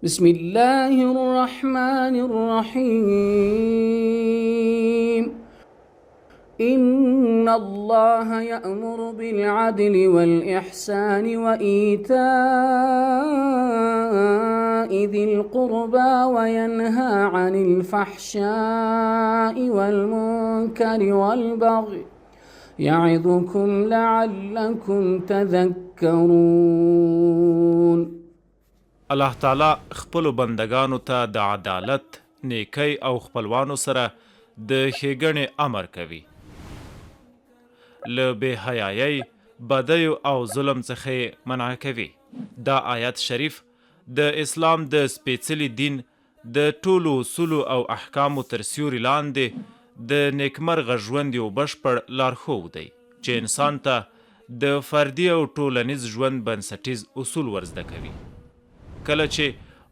بسم الله الرحمن الرحيم. إن الله يأمر بالعدل والإحسان وإيتاء ذي القربى وينهى عن الفحشاء والمنكر والبغي يعظكم لعلكم تذكرون. الله تعالی خپلو بندګانو ته د عدالت، نیکۍ او خپلوانو سره د ښېګڼې امر کوي، له بې حیایۍ، بدیو او ظلم څخه یې منع کوي. دا آیت شریف د اسلام د سپېڅلي دین د ټولو اصولو او احکامو تر سیوري لاندې د نېکمرغه ژوند یو بشپړ لارښوو دی، چې انسان ته د فردي او ټولنیز ژوند بنسټیز اصول ورزده کوي. کله چې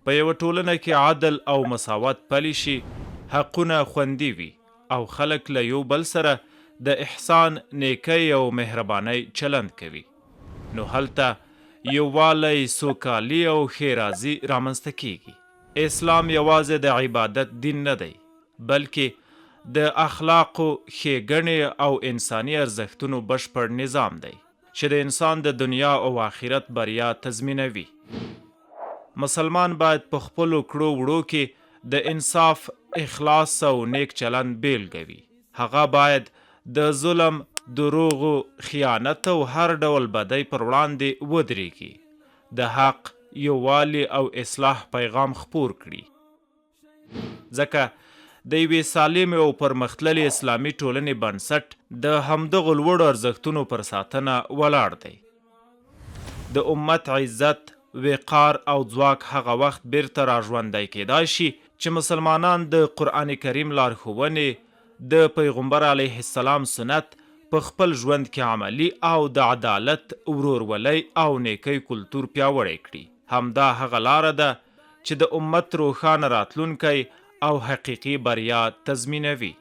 په یوه ټولنه کې عدل او مساوات پلي شي، حقونه خوندي وي او خلک له یو بل سره د احسان، نېکۍ او مهربانۍ چلند کوي، نو هلته یووالی، سوکالي او ښېرازي رامنځته کېږي. اسلام یوازې د عبادت دین نه دی، بلکې د اخلاقو، ښېګڼې او انساني ارزښتونو بشپړ نظام دی، چې د انسان د دنیا او آخرت بریا تضمینوي. مسلمان باید په خپلو کړو وړو کې د انصاف، اخلاص او نېک چلند بېلګه وي. هغه باید د ظلم، دروغو، خیانت او هر ډول بدۍ پر وړاندې ودرېږي، د حق، یووالي او اصلاح پیغام خپور کړي. ځکه د یوې سالمې او پرمختللې اسلامي ټولنې بنسټ د همدغو لوړو ارزښتونو پر ساتنه ولاړ دی. د امت عزت، وقار او ځواک هغه وخت بېرته را ژوندی کېدای شي چې مسلمانان د قرآن کریم لارښوونې، د پیغمبر علیه السلام سنت په خپل ژوند کې عملي او د عدالت، ورورولۍ او نېکۍ کلتور پیاوړی کړي. همدا هغه لاره ده چې د امت روښانه راتلونکی او حقیقي بریا تضمینوي.